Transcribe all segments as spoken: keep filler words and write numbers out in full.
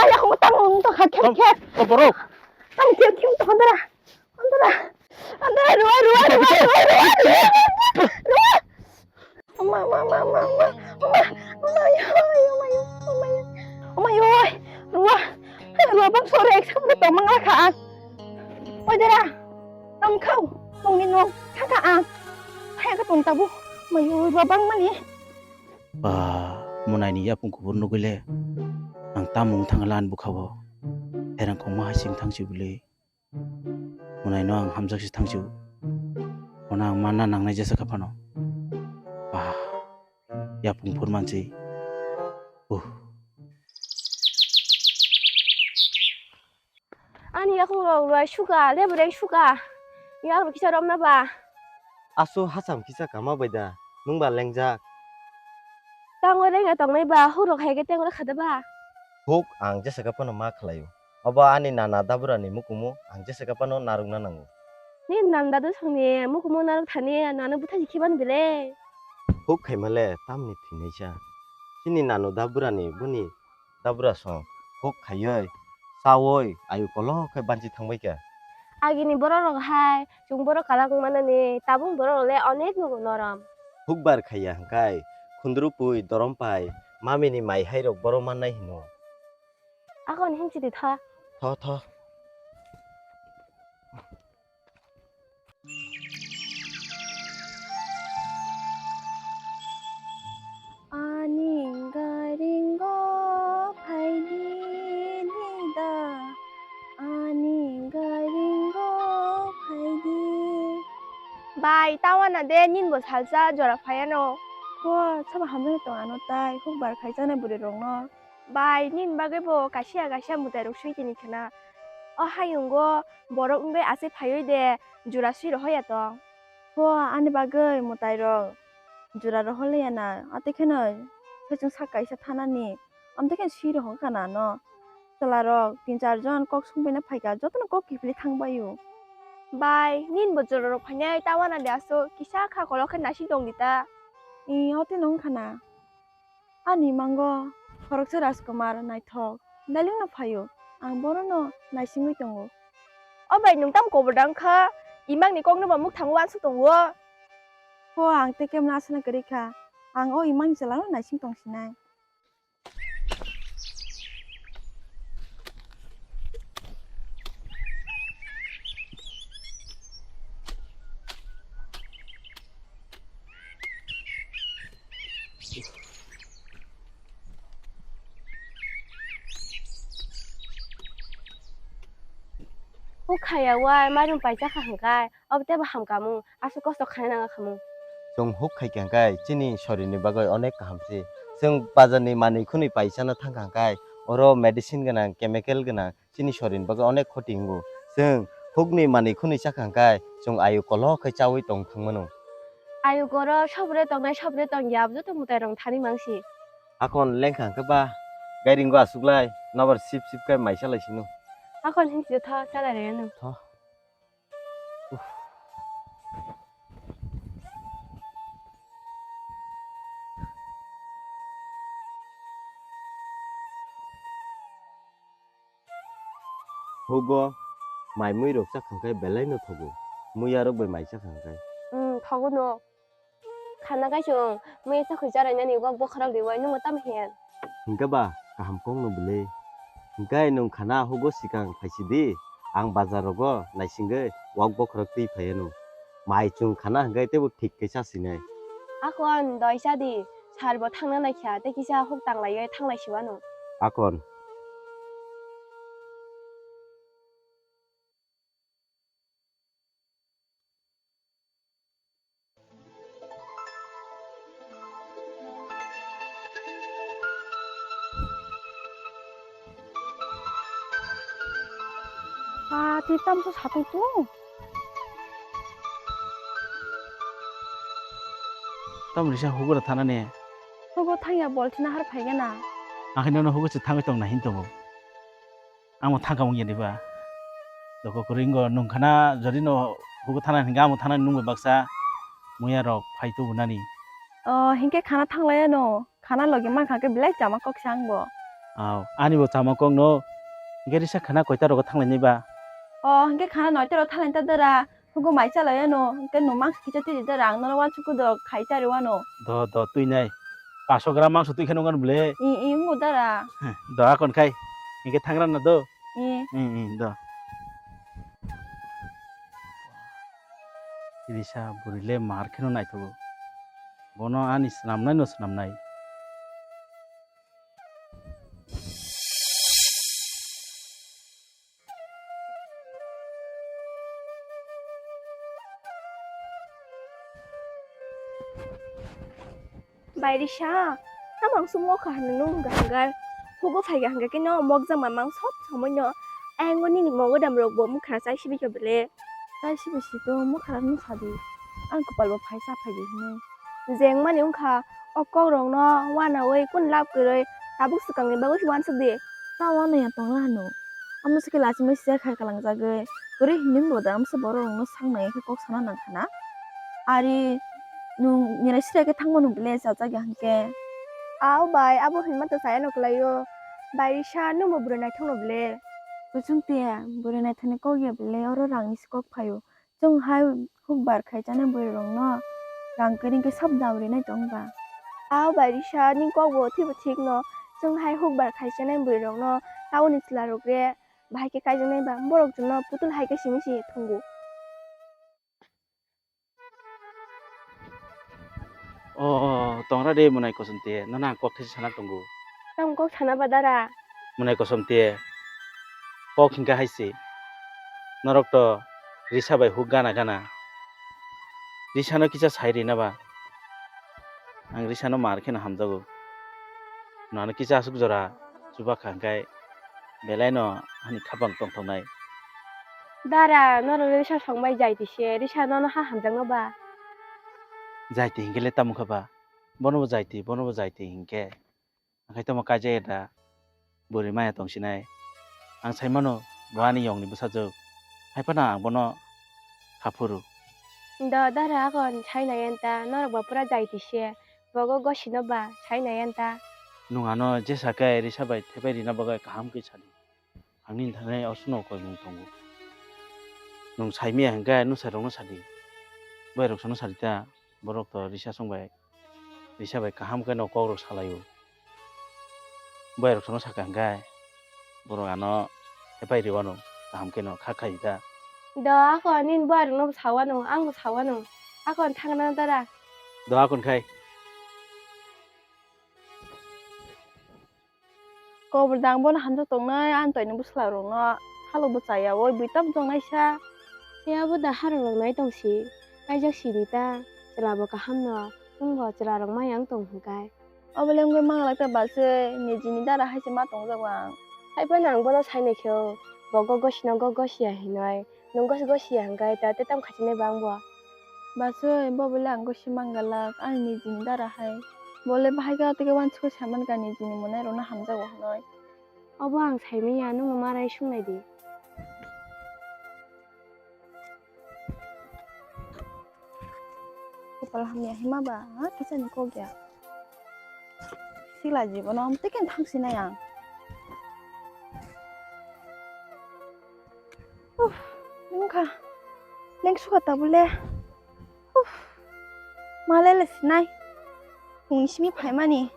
Ayah, kamu tanggung tuh, khat, khat, khat. Tang, khat, khat, tuh, kondora. Kondora. Kondora, rua, rua, rua, rua, rua, rua. Ama, ama, ama, ama, ama. Ama, ama, yo, yo, ama, yo, ama, yo. Ama, yo, rua. Rua bang sore ek sakam tong mang lakha. Oi, dera. Tong khau. Tong ni nong. Kha, kha, ang. Hai ka tong tabu. Ama, yo, rua bang mani. Ba, mwnaini yapung kubur nugwile ang tamung thanglan bwkha-o. Pherang kongma hai sing thangsi bwle. Mwnaino ang hamjak si thangsi-o. Bono ang manna nangnai jesa kha phano. Ba, yapung phur mansi. Uh. Ani yakhungrok rwai suka, lebreng suka. Yakrok kisa romna ba. Asu hacham kisa kama bai da, nwng ba lengjak. Tango rengya tongnai ba, hukrok hai khe tengro khada ba. Huk ang jesa kha phano ma khlaio. Obo ani nana daburani mukumu ang jesa kha phano narwkna nango. Ni nana dadu songni mukumu narwk thani nana bwthaji khiban bile. Huk khaimale tamni thwinaisa. Chini nanu daburani boni Dabura song huk khaiwi, chawi, ayu kolok khe banchi thangbai kha. Agini borok rok hai chwng borok kwrak wng manani, tabuk borok rok le onek nogo norom. Hukbar khaiya hwnkhe khundru pui dorom pai, mamini mai hai rok borok mannai hino. Akon hinchidi tha. Tho, tho. Ani garingo phaidi dida, ani garingo phaidi. Bai, tawana de ninbo salsa jora phaiano. Bo, sabo hamjani tong ano tai, hukbar khaijaknai bwrwi rokno. Bai, nini bagwi bo kaisa kaisa mwtai rok swi tini khna. O hayungo borok wngwi aswk phaiwi de jura swi rohoya tong. Bo, ani bagwi mwtai rok jura rohor liya na, atwi kheno saichung sak kaisa thanani, amtwi kheno swi rohor kha na no. Chwla rok tin char jon kok songbaina phaikha, jotono kok kiphilwi thangbaio. Bai, nini bo jura rok phainai tawana de aswk kisa kha kolok khe naising tong di ta. I, o twi nong kha na. Ani mango khoroksa Rajkumar naithok, belengno phaio, ang borono naisingwi tongo. O bai, nwng tamo kobor da wngkha? Imangni kokno ba mukthang uansuk tongo. Ho, ang tei kemno asana kwrwi kha, ang o imangni chwlano naising tongsinai. Huk khaya wai, mairum paisa kha hwnkhe, abo teibo hamkamung, aswk kosto khaina nang khamung. Chwng huk khaikha hwnkhe, chini sorirni bagwi onek kaham se. Chwng bazarni manwi khwnwi paisano thangkha hwnkhe, oro medicine gwnang, chemical gwnang, chini sorirni bagwi onek khoti wngo. Chwng hukni manwi khwnwi chakha hwnkhe, chwng ayu kolok khe chaui tong thangmano. Ayu goro sobri tongnai sobri tongya, joto mwtairok thani mangsi. Akon lengkha hwnkhe ba, gairingo asuklai, nobar sip sip khe maisa lai sino. Akon hinsi tho, chalai rwya nw. Tho. Uff. Hugo, mai mui rok chak hwnkhe belai no thogo. Muya rok bai mai chak hwnkhe. Hmm, thogo no. Khana kaisung muya chakhwi charainani wak bokhorok riwai nungbo tamo hiyan? Hinkhe ba kaham kokno bwle. Hinkhe nwng khana hugo swkang phaisidi, ang bazar rogo naisingwi wak bokhorok twi phaiyanw. Mai chwng khana hinkhe teibo thik khe chasinai. Akon doi chadi, sir bo thangna naikha tei kisa huk tanglaiwi thanglai siwano. Akon. Ah, ti tamso satung tu. Tam risa hugo thana ne. Hugo thangya bol thina har phaigena. Akhino no hugo se thangwi tong na hin tongo. Amo thangka mung yani ba. Doko kuringo nungkhana jodi no hugo thana hinga amo thana nungbe baksa muya rok phai tu bunani. Oh, hinke khana thanglaya no. Khana logi mankha ke belai chama kok sa ang bo. Aw, ani bo chama kok no. Hingke risa khana koita rogo thanglainai ba? O, hingke khana noita rogo thanglainai ta dara. Hugo mai chalai ano, hingke no mangsa kisa twi di dara. Ang nono wansuk kudo khai chari wano. Do, do, twi nai. Paso gram mangsa twi khe nung ano bwle. I, i, wngbo dara. Do, akon khai. Hingke thangra na do. I. I, i, do. Risa bwrwi le mar kheno naithogo. Bono ani swnamnai no swnamnai. Bai Risa, tamo ang sumokha hwnwi nung hwnkha hwnkhe, hugo phaikha hwnkhe khe no mokjak mamang sob somoi no, ayang o nini mogodam rok bo mwkhra chai sibikha bele. Chai sibi si to mwkhra no sadi, ang kwpal bo phai cha phaidi hwnwi. Jengmani wngkha, o kok rok no wanaui kun lab kwrwi tabuk swkang ni bagwi se wansuk di. Ta wana ya tongla hano, amo se khe lachimai sia khai kalangjagwi, kwrwi hinwi bo da amsa borok rok no saknai khe kok sana nangkha na. Ari nwng nira sira khe thangmano bele chajak ya hwnkhe. Ao bai, abo hinma to chaya no kwlaio. Bai Risa, nwngbo bwrwi naithok no bele. Kuchung tiya, bwrwi naithok ni kok ya bele, oro rang ni se kok phaio. Chwng hai hukbar khai chanai bwrwi rok no rang kwrwi khe sab dam rinai tong ba. Ao bai Risa, nini kok bo thwibo thik no. Chwng hai hukbar khai chanai bwrwi rok no tauni chwla rok re bahai khe kaijaknai ba, borok chwngno putul hai khe simi si thwngo. O, o, o, tongra de mwnai kosom te, nono ang kok khe sana tongo. Tamo kok sana ba dara? Mwnai kosom te, kok hingka hai se. Norok to Risa bai huk gana gana. Risa no kisa sai rina ba. Ang Risa no mar kheno hamjago. Nono kisa aswk jora chuba kha hingkai. Belai no ani khapang tongthoknai. Dara, norok Risa songbai Jaiti se, Risa nono ha hamjakno ba? Jaiti hinkhe le tamo kha ba? Bono bo Jaiti, bono bo Jaiti hinkhe. Akhai tamo kaijak ya da? Bwrwi maya tongsinai. Ang sai mano, bo ani yongni bwsajwk. Hai phano ang bono kha phuru. Do, dara, akon sai nai anta, norok ba pura Jaiti se. Bogo gosino ba, sai nai anta. Nwng ano jesa khe Risa bai thepai rina bagwi kaham khe sadi. Ang nini thani osno koimung tongo. Nwng saimaya hwnkhe nwsarokno sadi. Boyrok sono sadi ta, borok to Risa song bai, Risa bai kaham khe no kokrok salaio. Boyrok sono saka hwnkhe borok ano hepai rwano kaham khe no kha khai ta. Do ako nini boyrokno bo sawano, ang bo sawano. Ako thangna dara. Do akon khai. Kobor dang bono hamjak tongnai, ani toini bwsla rokno halok bo chaya, oi bui tabuk tongnai sa. Tei abo da harok rok nai tong si, kaijak si di ta, chwla bo kaham no, wng bo chwla rok maya wng tong hwnkhe. Obo le wngwi manglak ta balsoi, nijini dara hai se ma tongjago ang. Hai phano ang bono sai nai khe o, bo gogo sino gogo siya hinoi. Nwng gosi gosi ya hwnkhe ta tei tamo khachinai ba wngbo? Bachoi, bo bole ang gosi mangalak, ani nijini dara hai. Bo le bahai khe tei khe uansukhe saimankha nijini mwnairokno hamjago hwnwi. Obo ang saimanya, nwngno ma rai swngnai di. Kopal hamya hima ba, ha, kisa ni kok ya. Sila jibono, tei khe thang sinai ang. Uff, wngkha. Leng sukha tabule. Uff, ma lele sinai. Phungni simi phaimani.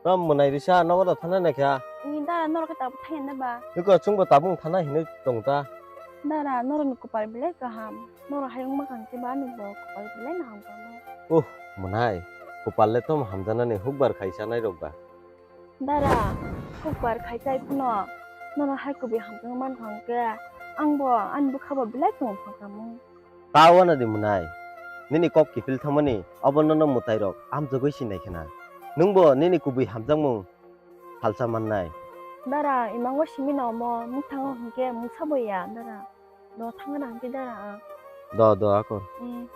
Tamo mwnai risa nogo da thana naikha. Ni dara norok khe tabuk thangya na ba? Niko chwngbo tabuk thana hinwi tong ta. Dara norok ni kopal belai kaham. Norok hai wngma kha hwnkhe ba ani bo kopal belai no hamjaknai. Uh, mwnai, kopal le tamo hamjaknani hukbar khai chanai rok ba? Dara, hukbar khai chai phano norok hai kubui hamjakma mankha hwnkhe ang bo ani bwkha bo belai tongthok tamo. Ta wana di mwnai, nini kok kiphil thangmani obo nono mwtai rok amjogwi sinai khna. Nwngbo nini kubui hamjakmung salsa mannai. Dara, imango simi no omo mwthango hwnkhe mungsa bo ya, dara. Do thangna hwnkhe dara ang. Do, do, ako. Mm.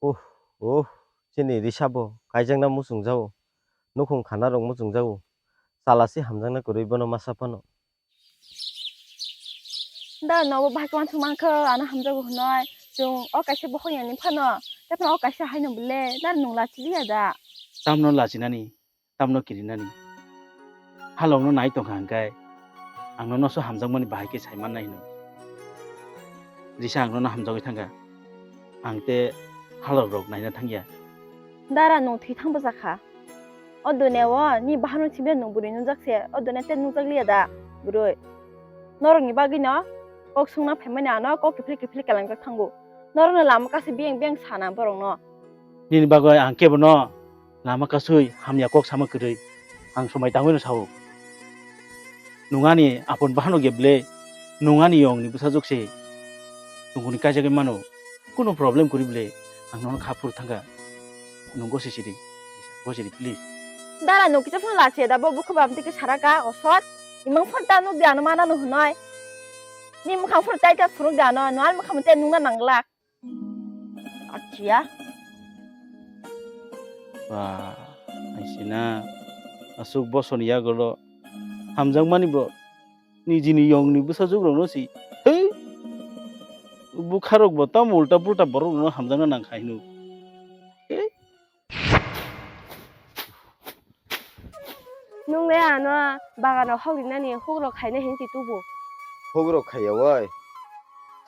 Uh, uh, chini risa bo kaijakna muchungjao. Nukhung khana rok muchungjao. Chala se hamjakna kwrwi bono masa phano. Da nobo bahai khe uansuk mankha, ano hamjago hwnwi. Chwng o kaisa bokhok yani phano, tei phano o kaisa haino bwle, da nwng lachi liya da? Tamno lachinani, tamno kirinani? Halokno nai tongkha hwnkhe, ang nono so hamjakmani bahai khe sai mannai hino. Risa ang nono hamjagwi thangkha, ang tei halokrok naina thangya. Dara nwng thwi thang bwjakha. O duniya o ni bahan rok simi nwng bwrwi nungjak se, o duniya tei nungjak liya da bwrwi? Norok ni bagwi no kok sungna phaimani ano kok kiphil kiphil kelangjak thango. Norok no lama kasa biyang biyang sana borok no. Nini bagwi ang kebo no lama kasui hamya kok sama kwrwi ang somai tangwi no sao. Nwng ani apon bahan rok ya bwle, nwng ani yong ni bwsajwk se, nwng hwnwi kaijagwi mano. Kuno problem kwrwi bwle, ang nono kha phuru thangkha. Nwng gosi sidi, gosi di, please. Dara, nwng kisa phano lachi da, bo bwkha bam tike saraka, osot. Imang phano ta nuk di ano mana no hwnoi. Ni mwkhang phano tai ta phunuk di ano, no ani mwkhang tei nungna nanglak. Achiya. Ba, aisina, asuk bosoni yagolo hamjakmani bo. Nijini yongni bwsajwk rokno si. Hei! Bwkharok bo tamo ulta pulta borok rokno hamjakna nang kha hino. Hei! Nung le ano bagano hok rinani hukrok khaina hinwi tubu. Hukrok khaiya oi.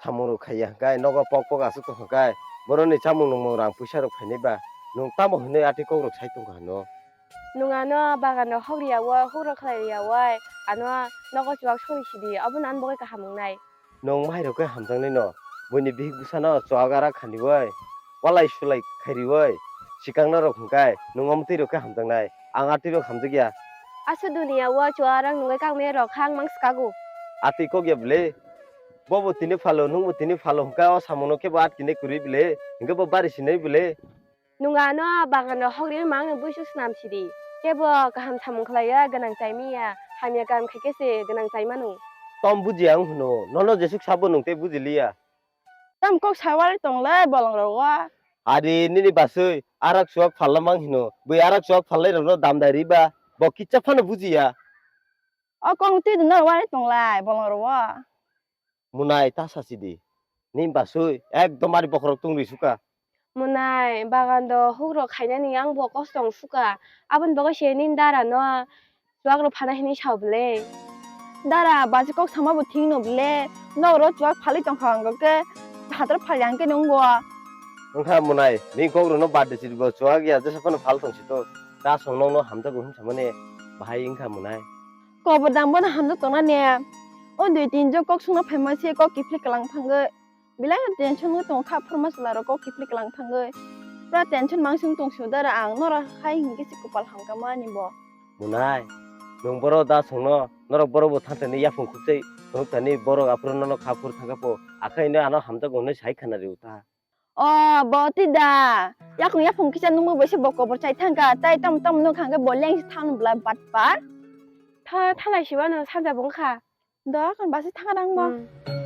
Samung rok khaiya hwnkhe nogo pok pok aswk tong hwnkhe boroni chamung nungmung rang puisa rok khainai ba. Nung tamo hinwi atwi kok rok sai tong kha hino. Nwng ano bagano hok riyaui, hukrok khlai riyaui, ano nogo chuwak songwi sidi, abono ani bagwi kaham wngnai. Nwng mairok khe hamjaknai no, buini bihik bwsano chuwak arak khaniui, walai sulai khairiui, swkang norok hwnkhe nwng omo twi rok khe hamjaknai, ang a twi rok hamjakya. Aswk duniya o chuwak arak nungwi kangmaya rok kha, ang mang swkago. A twi kok ya bwle? Bobo tini phalo, nwngbo tini phalo hwnkhe o samungno khe bo atkinai kwrwi bwle, hwnkhe bo bari sinai bwle? Nwng ano bagano hok ri mangno buisu swnam sidi. Kebo kaham samung khlaiya, gwnang chai manya, hamya kaam khaikhe se gwnang chai mano. Tom bujiya wng hwno, nono jesuk sabo nwng tei bujiliya. Tam kok sawari tongle bolong rogo. Ari nini basui arak chuwak phalna mang hino, bui arak chuwak phalnai rokno dam dai riba, bo kicha phano bujiya. O kong twi dwna wari tonglai bolong rogo. Munai ta sasi di. Ni basui ekdom ari bokhorok tungri suka. Munai bagan do hukrok khainani ang bo kosto wng suka. Aboni bagwi se nini dara no chuwak rok phana hinwi sao bwle. Dara baji kok sama bo thik no bwle. Nok ro chuwak phalwi tongkha ang khe hator phal yang khe nung bo. Wngkha munai ni kok rok no bad de chiri bo chuwak ya jesa phano phal tong si to. Ta song nong no hamjago hin samani bahai wngkha munai. Kobor dam bono hamjak tongnani. O dui tin jok kok sungna phaima se kok kiphilwi kwlang thangwi. Belai no tension wngwi tongo kha phorma chwla rok kok kiphilwi kwlang thangwi. Pura tension mangsing tong sio dara ang norok hai hinkhe se kopal hamkha mani bo. Munai, nwng borok da songno, norok borok bo thantani yaphung khukchai phunuk thani borok aphuru nono kha phuru thangkha pho, akhai no ano hamjago hinwi sai khana rio ta. O, bo twi da. Yakung yaphung kisa nungmung bai se bo kobor chai thangkha. Tai tam tam nung khangkhe bo leng se thang bwla batpar. Tha-, thalai siba no sanja bung kha. Do, kon basi thang rang bo. Hmm.